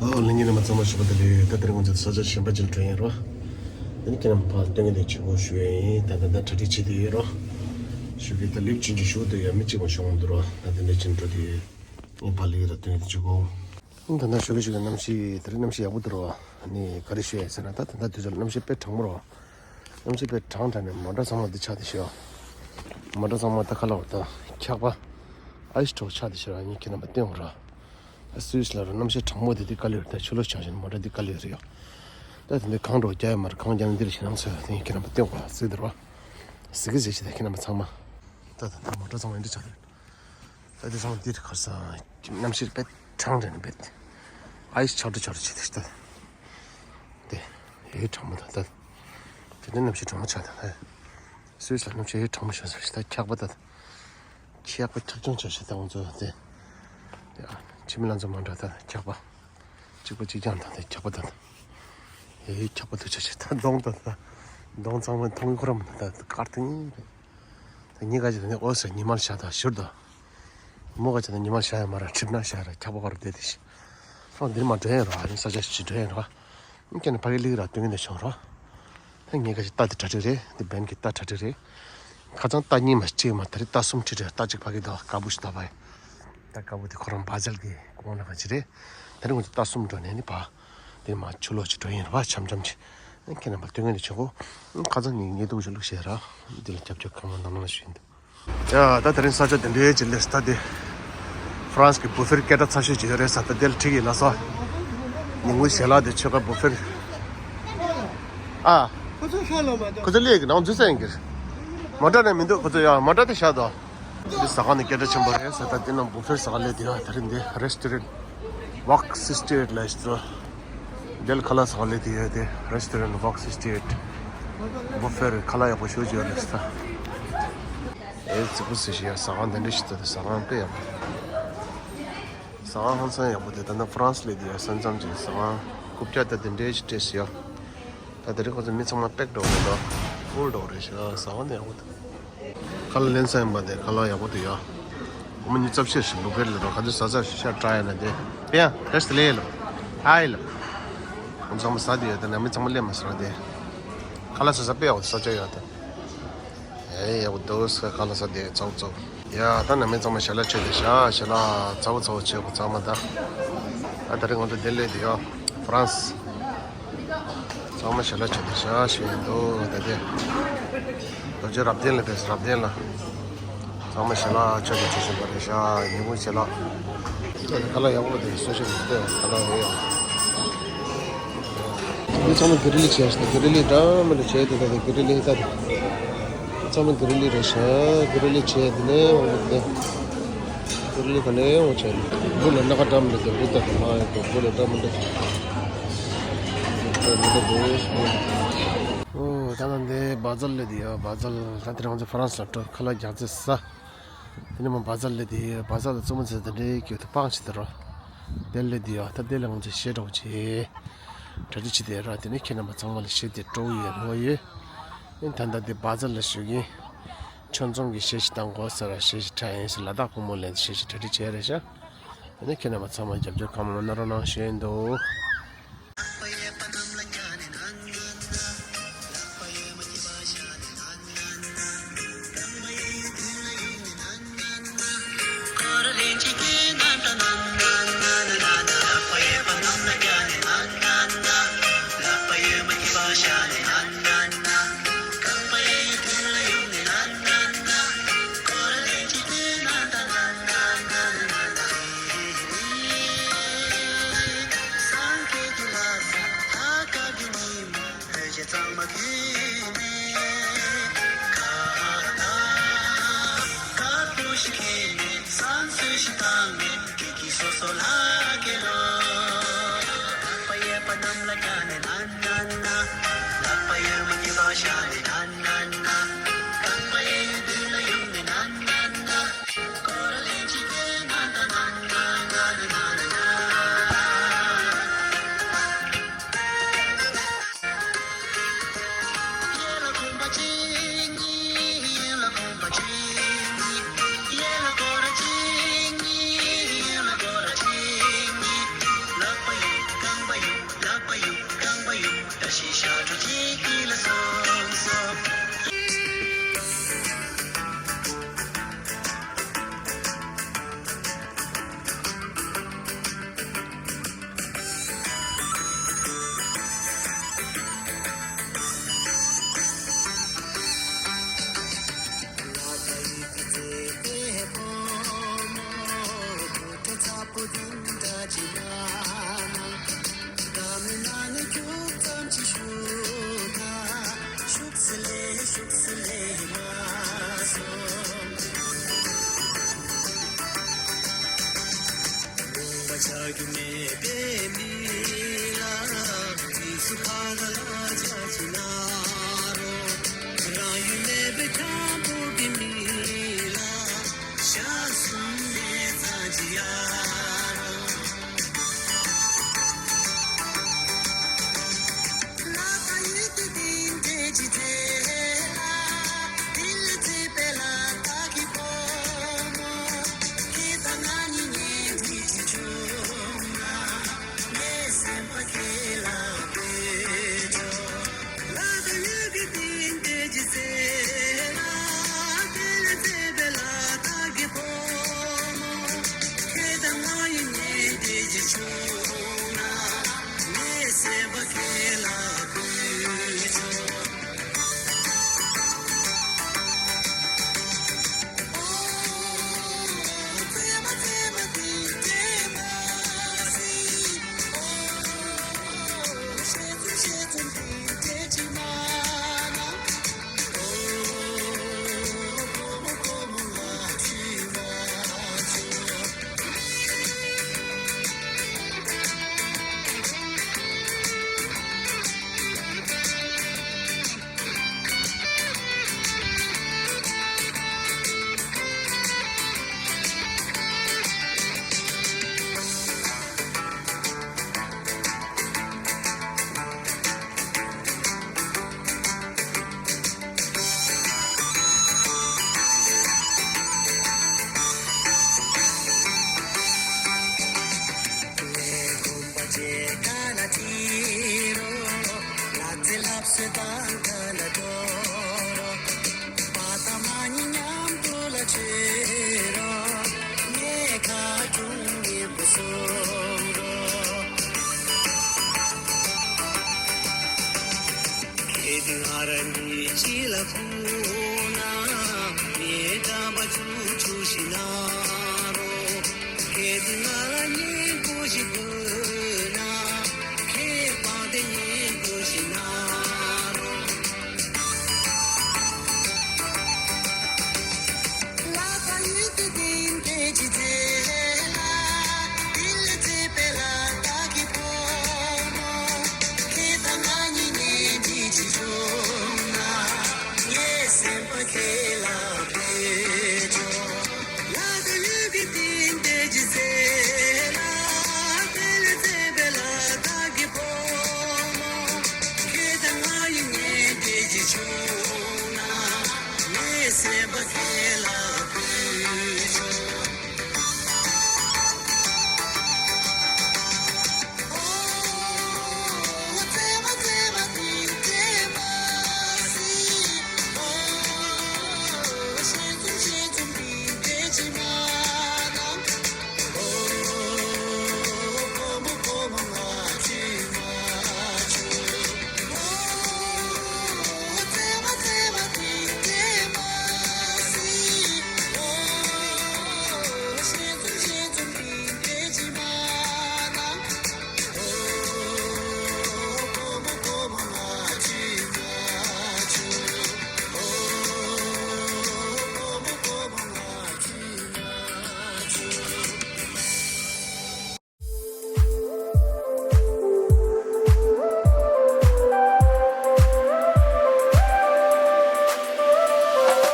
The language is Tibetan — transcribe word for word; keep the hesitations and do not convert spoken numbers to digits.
ཨོ་ལྷན་རྒྱས་རྣམ་པ་ཚང་མ་ཞོགས་པ་བདེ་ལེགས། ད་དེ་རིང་ང་ཚོ་ས་ཆ་གཞན་པ་ཅིག་ལ་འགྲོ་ཡིན་རོ། དེ་ནི་ཁྱེད་རྣམ་པ་ཕར་སྟོན་གྱི་དེ་ཅིག་གོ་ཞུ་ཡ་ཡིན། ད་ད་ད་གྲ་སྒྲིག་བྱེད་དེ་ཡོད་རོ། ཞུ་གི་ད་ལིབ་ཅིན་ཅིག་ཞུ་དེ་ཡ་མི་གཅིག་མ་ཞོགས་འདུག་རོ། ད་དེ་འདྲ་ཅིག་འགྲོ་དེ་ངས་ཕར་ལིབ་ལ་སྟོན་གྱི་དེ་ཅིག་གོ། ད་ད་ཞུ་གི་ཞུ་གི་གནམ་གཤིས་དེ་རིང་གནམ་གཤིས་ཡག་པོ་འདུག་རོ། ཨ་ནི་ག་རེ་ཞུ་ཡ་ཟེར་ན། ད་ད་ད་དུས་ཚོད་ལ་གནམ་གཤིས་དཔེ་གྲང་མོ་རོ། གནམ་གཤིས་དཔེ་གྲང་དྲགས་ནས་མོ་ཊ་ཚང་མ་འདི་ཆགས་བསྡད་ཤག་མོ་ཊ་ཚང་མ་ད་ཁ་ལག་བར་ད་འཁྱག་པ་ཨའི་སི་གྲོགས་ཆགས་བསྡད་ཤག་ཨ་ནི་ཁྱེད་རྣམ་པ་སྟོན་དགོས་ར། ད་སུད་སི་ལ་ར་གནམ་གཤིས་གྲང་མོ་དེ་འདི་དཀའ་ལས་རེད། ད་ཆུ་ལོག་ཆགས་བཞིན་མོ་ཊ་འདི་དཀའ་ལས་རེད་ཡ། ད་དེ་འདི་གང་འགྲོ་རྒྱ་ཡོད་མ་རེད། གང་རྒྱ་ན་འདི་རེད་ཞེ་ནང་ཚོད་དེ་ཁྱེད་རྣམ་པ་སྟོན་དགོས་ར་ཟེར་དེ་ར། ཟི་གི་ཟི་ཞིག་དེ་ཁྱེད་རྣམ་པ་ཚང་མ། ད་ད་ད་མོ་ཊ་ཚང་མ་འདི་ཆགས་རེད། ད་དེ་ཚང་མ་འདི་རེད་ཁར་སང་གནམ་གཤིས་དཔེ་གྲང་དྲགས་ནས་དཔེ་ཨའི་སི་ཆག་འགྲོ་ཆག་འགྲོ་བྱེད་དེ་ད། དེ་ཡོད་གྲང་མོ་ད་ད། དེ་འདྲ་གནམ་གཤིས་གྲང་མོ་ཆགས་ད་ད། སུད་སི་ལ་གནམ་གཤིས་ཡོད་གྲང་མོ་ཆགས་སོང་ཞིག་ད་འཁྱག་པ་ད། འཁྱག་པ་འཁྱག་ཆུང་ཆགས་ཤིག་ད་ང་ཚོ་དེ། ཡ། ཁྱིམ་ལ་ཚོ་མ་འདྲ་ད་འཁྱག་པ། གཅིག་པ་གཅིག་རྐྱང་ད་དེ་འཁྱག་པ་ད་ད། ཡོད་འཁྱག་པ་ཐུག་ཆགས་ཤིག་ད་གདོང་ད་ད། གདོང་ཚང་མ་མཐོང་གི་ཁོ་ར་མ་ད་ད་དཀར་ཐིང་རེད། ད་ཉི་ག་ཅིག་ད་ནི་ཨོ་ཟེར་ཉི་མ་ལ་ཤར་ད་ཞུར་ད། མོ་ག་ཅིག་ད་ཉི་མ་ལ་ཤར་ཡ་མ་ར་ཁྲིབ་ན་ཤར་ར་འཁྱག་པ་ག་ར་བསྡད་དེ་ཤི། ཨོ་འདིར་མ་འགྲོ་ཡ་ར་ཨ་ནི་ས་ཆ་ཞིག་འགྲོ་ཡ་ར། ཁྱེད་ནི་ཕ་གི་ལིག་ར་སྟོན་གྱི་འདི་བྱུང་ར། ད་ངས་ག་ཞིག་རྟ་འདི་གྲ་སྒྲིག་རེད། འདི་བན་གྱི་རྟ་གྲ་སྒྲིག་རེད། ཁ་སང་རྟ་གཉིས་མ་གཅིག་མ་ད་རེས་རྟ་གསུམ་ཁྲིད་རེད། རྟ་གཅིག་ཕ་གི་ད་དཀར་པོ་ཞིག་ད་བ་ཡ། རྟ་དཀར་པོ་དེ་ཁོ་རང་བ་ཛལ་གྱི་གོང་ན་ག་ཅི་རེད། ད་རེས་ང་ཚོ་རྟ་གསུམ་འགྲོ་ནས་ནི་བ། དེ་མ་ཆུ་ལོག་ཅིག་འགྲོ་ཡིན་ར་བ་འཆམ་འཆམ་ཅིག་ཁྱེད་རྣམ་པ་སྟོན་གྱི་འདི་བྱུང་གོ། ཁ་སང་ངས་ངས་འདུག་ཞིག་བླུགས་བྱས་ར། འདི་ལ་རྒྱབ་སྐྱོར་གང་མང་གནང་གནང་ཞུ་ཡིན་འདུག་ཡ། ད་དེ་རིང་ས་ཆ་དེ་འདྲའི་ཅིག་སླེབས་ས་ད་དེ། ཧྥ་རན་སི་གི་བུ་ཧྥེར་སྐད་གྲགས་ཚ་ཤོས་ཅིག་ཡོད་རེད་ས། ད་དེ་ལ་ཁྲིད་ཀྱི་ལ་སོ། ཉིན་གུང་ཞལ་ལག་དེ་ཆོལ་ཁ་བུ་ཧྥེར། ཨ། ཁོ་ཚོ་ཤོག་ལོ་མ་གཏོགས། ཁོ་ཚོ་སླེབས་ཀྱི་ནང་འཛུལ་ས་ཡིན་གྱི། མོ་ཊ་ནས་མི་འདུག་ཁོ་ཚོ་ཡ་མོ་ཊ་དེ་བཞག་དོ། འདི་ཟ་ཁང་ནི་སྐད་གྲགས་ཆེན་པོ་རེད་ས། ད་དེ་ནང་བུ་ཧྥེར་ཟ་ཁང་སླེབས་དེ་ཡ། དེ་རིང་འདི་རེ་སི་ཊོ་རན། Wok Sixty Eight ལ་ཞིག་འགྲོ། དེ་ལ་ཁ་ལག་ཟ་ཁང་སླེབས་དེ་ཡོད་དེ། Restaurant Wok Sixty Eight། བུ་ཧྥེར་ཁ་ལག་ཡག་པོ་ཞེ་པོ་ཅིག་ཡོད་རེད་ས། ཨེ་ཙི་པོ་སི་ཞིག་ཡ། ཟ་ཁང་དེ་འདྲ་ཞིག་འདུག་ཟ་ཁང་དཔེ་ཡག་པོ། ཟ་ཁང་ཧང་སང་ཡག་པོ་དེ། ད་ནི་ཧྥ་རན་སི་སླེབས་དེ་ཡ། ས་མཚམས་ཅིག་ཟ་ཁང་རྐུབ་བཀྱག་ད་དེ་འདྲའི་ཞིག་སྤྲད་ཟེར་ཡ། ད་དེ་རིང་ཁོ་ཚོ་མི་ཚང་མ་པེག་འགྲོ་རེད་དོ། ཧྥུལ་འགྲོ་རེད་ཤག་ཟ་ཁང་དེ་ཡག་པོ་འདུག་ཁ་ལག་ལེན་ས་ཡིན་པ་དེ་ཁ་ལག་ཡག་པོ་འདུག་ཡ། སྒོར་མོ་ཉི་ཤུ་རྩ་བཞི་ཞིག་བུ་ཧྥེར་ལ་འགྲོ། ག་ཚོད་ཟ་ཟ་ཤ་ཤ་ཏྲ་ཡ་ན་དེ། པེ་ཡ་རེ་སི་ལེ་ལོ། ཧའི་ལོ། ཁོང་ཚང་མ་ཟ་དེ་ཡོད་དེ། ནང་མི་ཚང་མ་སླེབས་མ་ཟ་དེ། ཁ་ལག་ཟ་ས་དཔེ་ཡག་པོ་ཟ་ཆ་ཡོད་དེ། ཨེ་ཡག་པོ་འདུག་ས། ཁ་ལག་ཟ་དེ་ཚོགས་ཚོགས། ཡ། ད་ནང་མི་ཚང་མ་ཞལ་ལག་མཆོད་དེ་ཤག་ཞལ་ལག་ཚ་བོ་ཚ་བོ་མཆོད་དགོས་ཚང་མ་ད། ད་དེ་རིང་ང་ཚོ་དེ་སླེབས་དེ་ཡ། ཧྥ་རན་སི། ཚང་མ་ཞལ་ལག་མཆོད་དེ་ཤག་ཞུ་ཡིན་འདུག་ད་དེ། རྡོ་རྗེ་རབ་བརྟན་ལ་ཕེབས། རབ་བརྟན་ལ། ཚང་མ་ཞལ་ལག་མཆོད་དེ་བྱེད་བཞིན་པ་རེད་ཤག་ཉིན་གུང་ཞལ་ལག་ད་དེ་ཁ་ལག་ཡག་པོ་དེ་གསོལ་ཞིག་འདུག་ཁ་ལག་རེད་ཡ། འདི་ཚང་མ་གྷི་རི་ལི་བྱས་ཤག་གྷི་རི་ལི་འདྲ་མི་འདྲ་བྱས་དེ། ད་དེ་གྷི་རི་ལི་ད་དེ། ཚང་མ་གྷི་རི་ལི་རེད་ཤག་གྷི་རི་ལི་བྱས་དེ་ནས་འོང་དེ། གྷི་རི་ལི་ག་ནས་འོང་བྱས་ནས་འབུ་ལ་སྣ་ཁ་འདྲ་མི་འདྲ་དེ། འབུ་ད་དེ་མ་ཡོད་དེ། འབུ་ལ་འདྲ་མི་འདྲ་དེ། འདྲ་མི་འདྲ་དེ། ཨོ་ད་ལ་འདི་བ་ཛལ་ལ་དེ་ཡ། བ་ཛལ་ད་དེ་རང་ཚོ་ཧྥ་རན་སི་ལ་འགྲོ། ཁ་ལག་རྒྱག་རྩེ་ས། དེ་ནས་མ་བ་ཛལ་ལ་དེ་ཡ། བ་ཛལ་ལ་བཙུན་མོ་ཚོ་དེ་འདྲའི་གྱོད་དུ་སྤང་བྱེད་དེ་རོ། དེ་ལ་དེ་ཡ། ད་དེ་ལ་ང་ཚོ་གཞས་འདྲ་བོ་བྱེད། གྲ་སྒྲིག་བྱེད་དེ་ར། དེ་ནས་ཁྱེད་རྣམ་པ་ཚང་མ་ལ་གཞས་དེ་སྤྲོ་བོ་ཡོད་ངོ་ཡོད། ཨེ་ད་ལྟ་དེ་བ་ཛལ་ལ་བཞུགས་ཡིན། ཆོས་འཛོམས་ཀྱི་གཞས་ཤིག་བཏང་དགོས་ཟེར་ར། གཞས་ཤིག་འཁྲབ་ཡིན་ཟེར། ལ་དྭགས་བུ་མོ་ལ་གཞས་ཤིག་གྲ་སྒྲིག་བྱས་རེད་ཤག་དེ་ནས་ཁྱེད་རྣམ་པ་ཚང་མ་རྒྱབ་སྐྱོར་གང་མང་གནང་རོགས་གནང་ཞུ་ཡིན་འདུག